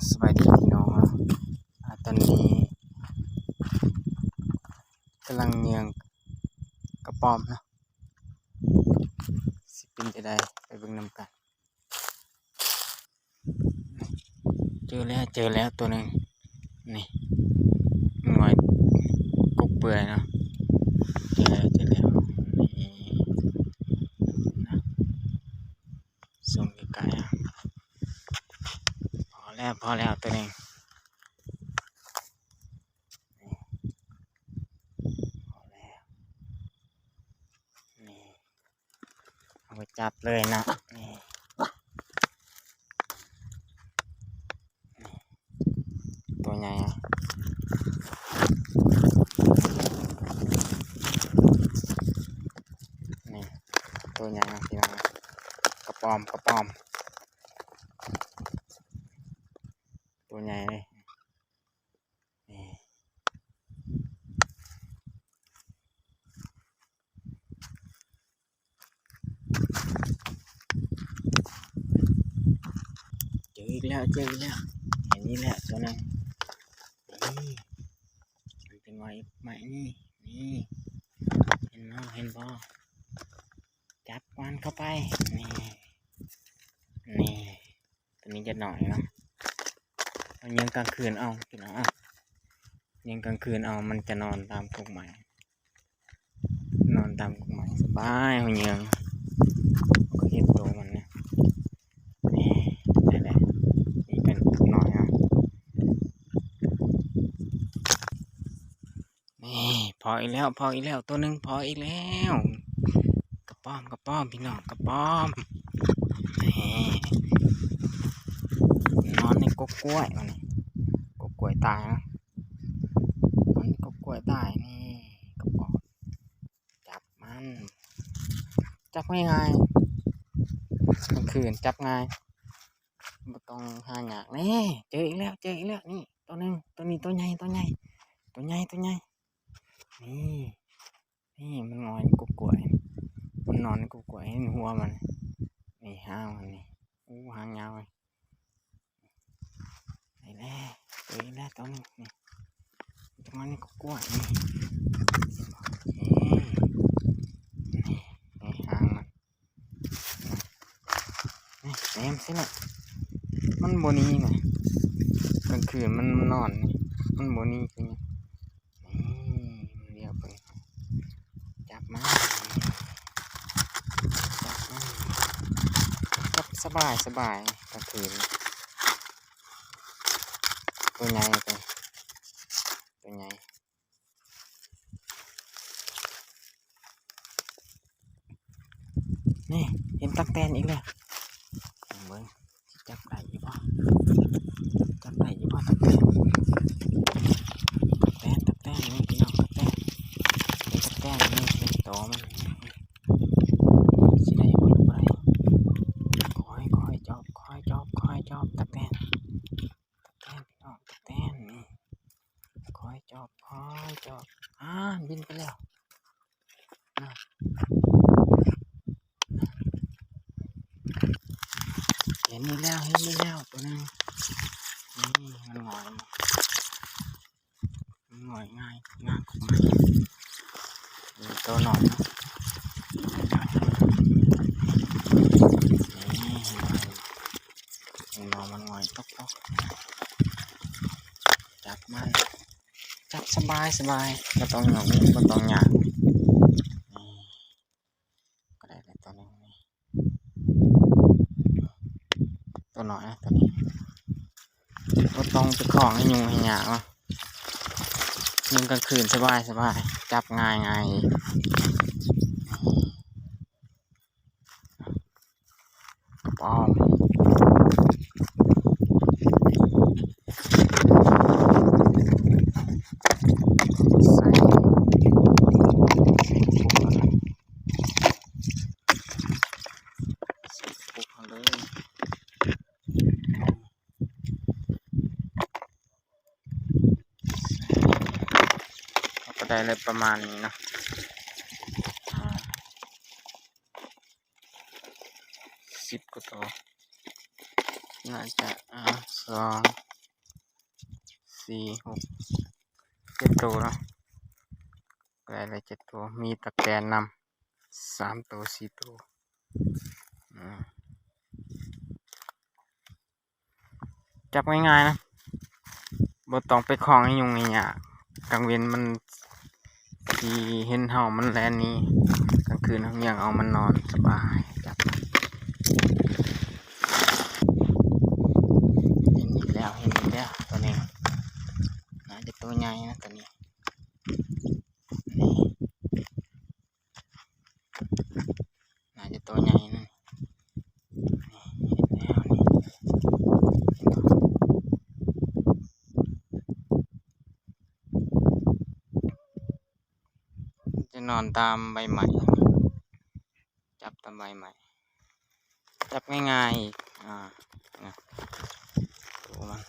ສະບາຍດີພີ່ນ້ອງເນາະ ອາ ຕອນນີ້ກຳລັງເຫຍື່ອງກະປອມເນາະ ຊິເປັນຈັ່ງໃດ ໄປເບິ່ງນຳກັນ. ເຈີແລ້ວ ເຈີແລ້ວຕົວໜຶ່ງ ນີ້ ງອຍກົກເປືອຍເນາະ ເຈີແລ້ວ ເຈີແລ້ວ ນີ້ນະ ຊູມໃກ້ໆ ພໍແລ້ວ ພໍແລ້ວຕົວໜຶ່ງ ນີ້ ພໍແລ້ວ ນີ້ ເອົາໄປຈັບເລີຍເນາະ ນີ້ ນີ້ ຕົວໃຫຍ່ ນີ້ ຕົວໃຫຍ່ເນາະພີ່ນ້ອງ ກະປອມ ກະປອມ ຕົວໃຫຍ່ເລີຍ ນີ້ ເຈີອີກແລ້ວ ເຈີອີກແລ້ວ ເຫັນອີກແລ້ວຕົວໜຶ່ງ ນີ້ ມັນເປັນຫວາຍໃໝ່ນີ້ ນີ້ ເຫັນບໍ່ ເຫັນບໍ່ ຈັບມັນເຂົ້າໄປ ນີ້ ນີ້ ຕົວນີ້ຈະໜ້ອຍເນາະ ເຮົາເຫຍື່ອງກາງຄືນເອົາ ພີ່ນ້ອງເອີຍ ເຫຍື່ອງກາງຄືນເອົາ ມັນຈະນອນຕາມກົກໄມ້ ນອນຕາມກົກໄມ້ສະບາຍ ເຮົາເຫຍື່ອງ ເຮົາກໍເຫັນໂຕມັນນະ ນີ້ ນີ້ແຫຼະ ນີ້ເປັນກົກນ້ອຍເນາະ ນີ້ ພໍອີກແລ້ວ ພໍອີກແລ້ວ ຕົວໜຶ່ງພໍອີກແລ້ວ ກະປອມ ກະປອມ ພີ່ນ້ອງ ກະປອມ ນີ້ ນອນໃນກົກກ້ວຍ ກົກກ້ວຍຕາຍນະ ນອນໃນກົກກ້ວຍຕາຍ ນີ້ ກະປອມ ຈັບມັນ ຈັບງ່າຍໆ ກາງຄືນຈັບງ່າຍ ບໍ່ຕ້ອງຫາຍາກ ນີ້ ເຈີອີກແລ້ວ ເຈີອີກແລ້ວ ນີ້ ຕົວໜຶ່ງ ຕົວນີ້ ຕົວໃຫຍ່ ຕົວໃຫຍ່ ຕົວໃຫຍ່ ຕົວໃຫຍ່ ນີ້ ນີ້ ມັນງອຍໃນກົກກ້ວຍ ມັນນອນໃນກົກກ້ວຍ ເຫັນຫົວມັນ ນີ້ ຫາງມັນນີ້ ໂອ້ ຫາງຍາວເລີຍ ໄດ້ແລ້ວ ເຈີອີກແລ້ວຕົວໜຶ່ງ ນີ້ ມັນຈະມາໃນກົກກ້ວຍ ນີ້ ເຫັນບໍ່ ນີ້ ນີ້ ນີ້ ຫາງມັນ ນີ້ ແນມໃສ່ແລ້ວ ມັນບໍ່ໜີນະ ກາງຄືນມັນນອນນີ້ ມັນບໍ່ໜີຄືຫຍັງ ນີ້ ມັນລຽວໄປ ຈັບມັນ ຈັບມັນ ຈັບສະບາຍ ສະບາຍ ກາງຄືນ ຕົວໃຫຍ່ ຕົວໃຫຍ່ ນີ້ ເຫັນຕັກແຕນອີກແລ້ວ ເບິ່ງ ຊິຈັບໄດ້ຢູ່ບໍ່ ຈັບໄດ້ຢູ່ບໍ່ຕັກແຕນ ຕັກແຕນ ຕັກແຕນ ນີ້ພີ່ນ້ອງ ຕັກແຕນ ເປັນຕັກແຕນ ນີ້ເປັນໂຕມັນ ຊິໄດ້ບໍ່ ບໍ່ໄດ້ ຄ່ອຍໆ ຈອບ ຄ່ອຍຈອບ ຄ່ອຍຈອບ ຕັກແຕນ ຕັກແຕນ ພີ່ນ້ອງ ຕັກແຕນ ນີ້ ຄ່ອຍຈອບ ຄ່ອຍຈອບ ອາ ບິນໄປແລ້ວ ເຫັນອີກແລ້ວ ເຫັນອີກແລ້ວ ຕົວໜຶ່ງ ນີ້ ມັນງອຍ ມັນງອຍງ່າຍ ງ່າຍກວ່າໝາກ ນີ້ ໂຕນ້ອຍເນາະ ນີ້ ເຫັນບໍ່ ເຫັນບໍ່ ມັນງອຍຕົກໆ ຈັບມັນ ຈັບສະບາຍ ສະບາຍ ບໍ່ຕ້ອງຫຍັງ ບໍ່ຕ້ອງຫຍັງ ນີ້ ກໍໄດ້ແລ້ວຕົວໜຶ່ງນີ້ ຕົວນ້ອຍນະຕົວນີ້ ບໍ່ຕ້ອງໄປຄ້ອງໃຫ້ຫຍຸ້ງໃຫ້ຍາກເນາະ ຍິງກາງຄືນສະບາຍ ສະບາຍ ຈັບງ່າຍ ງ່າຍ ປອມ ໃສ່ ໃສ່ປຸກເຮົາເລີຍ ເຮົາກໍໄດ້ແລ້ວປະມານນີ້ເນາະ ອາ ສິບກວ່າໂຕ ໜ້າຈະ ອາ ສອງ ສີ່ ຫົກ ເຈັດໂຕເນາະ ໄດ້ແລ້ວເຈັດໂຕ ມີຕັກແຕນນຳສາມໂຕ ສີ່ໂຕ ອືມ ຈັບງ່າຍໆນະ ບໍ່ຕ້ອງໄປຄ້ອງໃຫ້ຫຍຸ້ງໃຫ້ຍາກ ກາງເວັນມັນຊິເຫັນເຮົາ ມັນແລ່ນໜີ ກາງຄືນເຮົາຍ່າງເອົາມັນນອນສະບາຍ ຈັບ ເຫັນອີກແລ້ວ ເຫັນອີກແລ້ວ ໂຕນີ້ ໜ້າຈະໂຕໃຫຍ່ນະໂຕນີ້ ນີ້ ໜ້າຈະໂຕໃຫຍ່ນະ ນີ້ ເຫັນແລ້ວນີ້ ເຫັນບໍ່ ຈະນອນຕາມໃບໄມ້ ຈັບຕາມໃບໄມ້ ຈັບງ່າຍໆອີກ ອ່າ ນະ ໂຕມັນ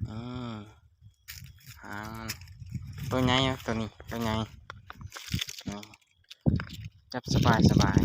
ອືມ ຫາງມັນ ໂຕໃຫຍ່ ໂຕນີ້ ໂຕໃຫຍ່ ນີ້ ຈັບສະບາຍ ສະບາຍ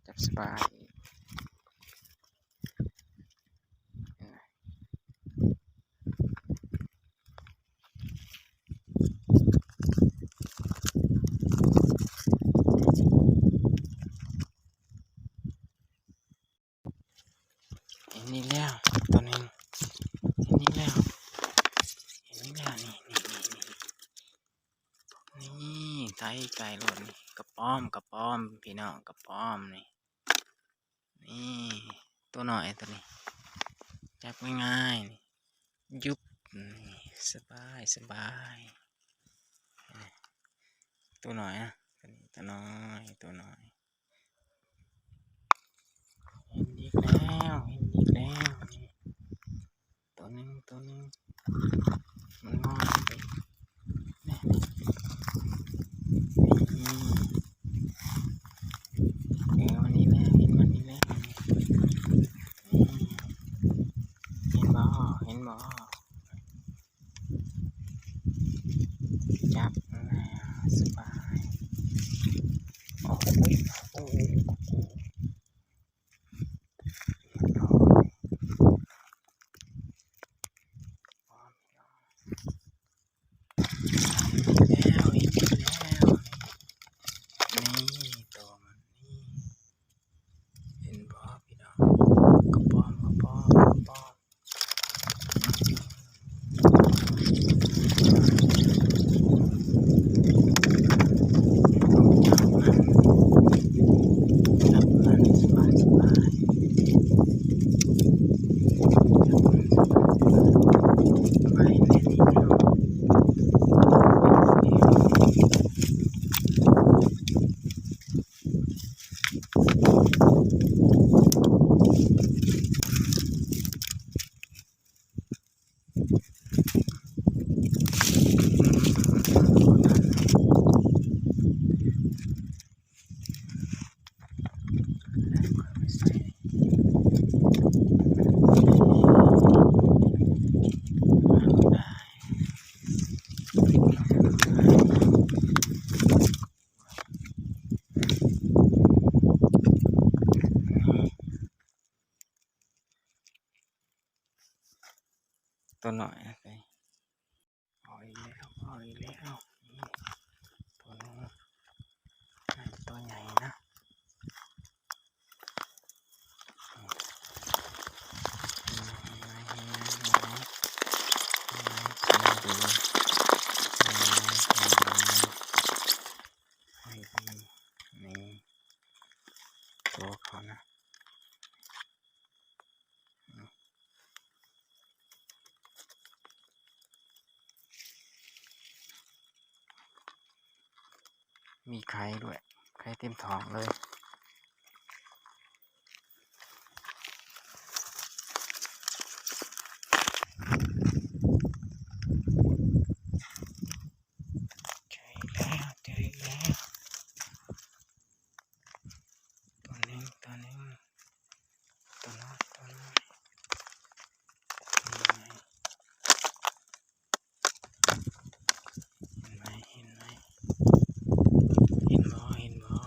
ຈັບສະບາຍ ເຫັນອີກແລ້ວ ໂຕໜຶ່ງ ເຫັນອີກແລ້ວ ເຫັນອີກແລ້ວ ນີ້ ນີ້ ນີ້ ນີ້ ນີ້ ໄກໆໂລດນີ້ ກະປ້ອມ ກະປ້ອມ ພີ່ນ້ອງ ກະປ້ອມນີ້ ນີ້ ໂຕນ້ອຍໂຕນີ້ ຈັບງ່າຍໆນີ້ ຢຸບ ນີ້ ສະບາຍ ສະບາຍ ໂຕນ້ອຍນະ ໂຕນີ້ ໂຕນ້ອຍ ໂຕນ້ອຍ ເຫັນອີກແລ້ວ ເຫັນອີກແລ້ວ ນີ້ ໂຕໜຶ່ງ ໂຕໜຶ່ງ ມັນງອຍເດ້ ນີ້ ນີ້ ນີ້ ເອີ ມັນນີ້ແຫຼະ ເຫັນມັນນີ້ແຫຼະ ນີ້ ເຫັນບໍ່ ເຫັນບໍ່ ຈັບ ສະບາຍ ໂອ້ໂຫ ໂອ້ໂຫ ແລ້ວ ອີກແລ້ວ ນີ້ ໂຕມັນນີ້ ເຫັນບໍ່ພີ່ນ້ອງ ກະປ້ອມ ກະປ້ອມ ກະປ້ອມ. ຕົວໜ້ອຍ ເອົາອີກແລ້ວ ເອົາອີກແລ້ວ ຕົວໜຶ່ງ ຕົວໃຫຍ່ນະ ເຫັນໄໝ ເຫັນໄໝ ເຫັນໄໝ ເຫັນໄໝ ເຫັນໄໝ ເຫັນໄໝ ເຫັນໄໝ ນີ້ ຕົວເຂົານະ. ມີໄຂ່ດ້ວຍ ໄຂ່ເຕັມທ້ອງເລີຍ ເຈີອີກແລ້ວ ເຈີອີກແລ້ວ ຕົວໜຶ່ງ ຕົວໜຶ່ງ ຕົວນ້ອຍ ຕົວນ້ອຍ ເຫັນໄໝ ເຫັນໄໝ ເຫັນບໍ່ ເຫັນບໍ່?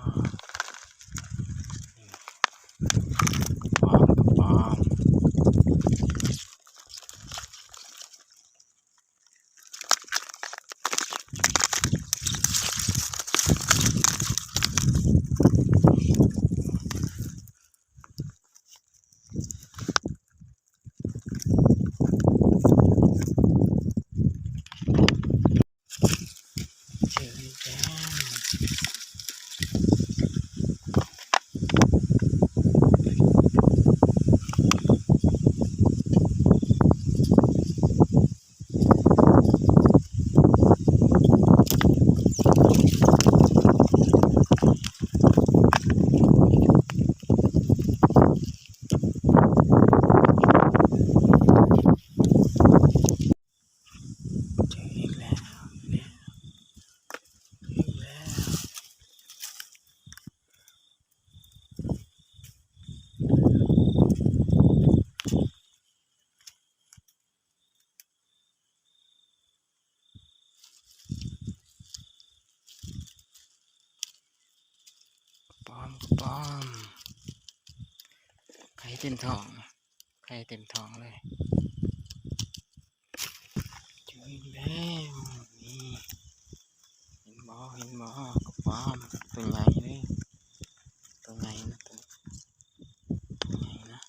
ເຕັມທ້ອງ ໄຂ່ເຕັມທ້ອງເລີຍ. ເຈີອີກແລ້ວນີ້ ເຫັນບໍ່ ເຫັນບໍ່ ກະປອມ ໂຕໃຫຍ່ເລີຍ ໂຕໃຫຍ່ນະ ໂຕໃຫຍ່ນະ.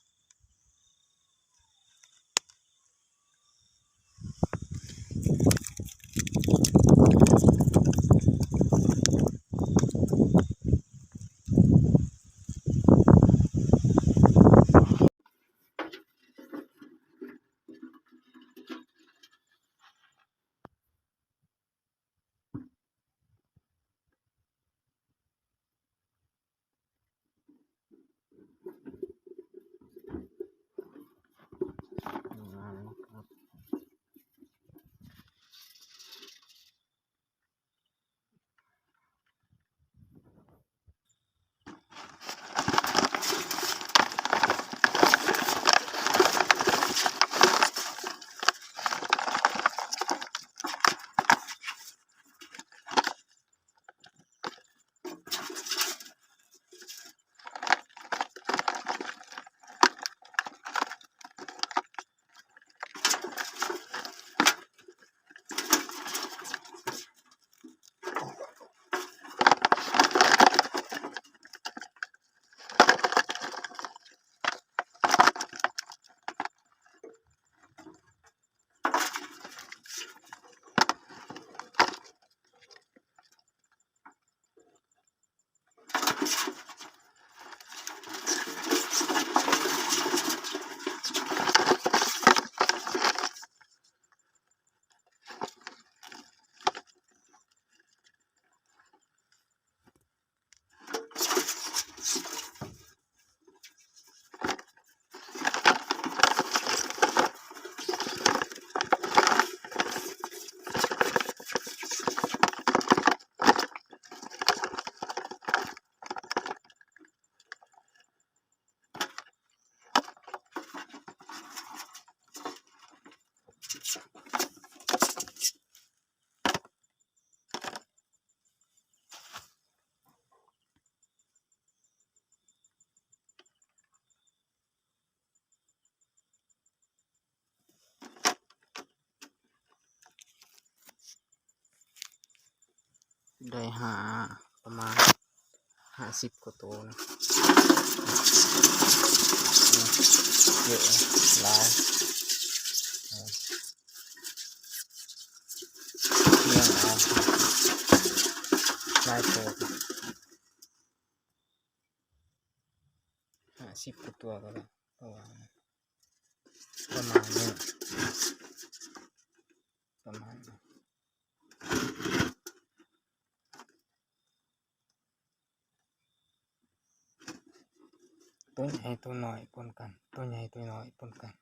ໄດ້ຫ້າ ປະມານຫ້າສິບກວ່າໂຕນະ ເຍາະຫຼາຍ ລ້ຽງເອົາຫຼາຍໂຕ ຫ້າສິບກວ່າຕົວກໍໄດ້ ເພາະວ່າປະມານນີ້ ປະມານນີ້ ໂຕໃຫຍ່ໂຕນ້ອຍປົນກັນ ໂຕໃຫຍ່ໂຕນ້ອຍປົນກັນ.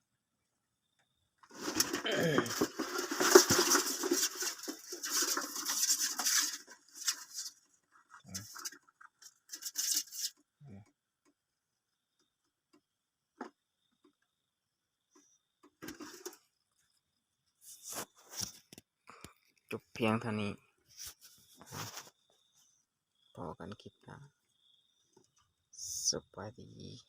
ຈົບພຽງເທົ່ານີ້ ພໍ້ກັນຄລິບໜ້າ ສະບາຍດີ.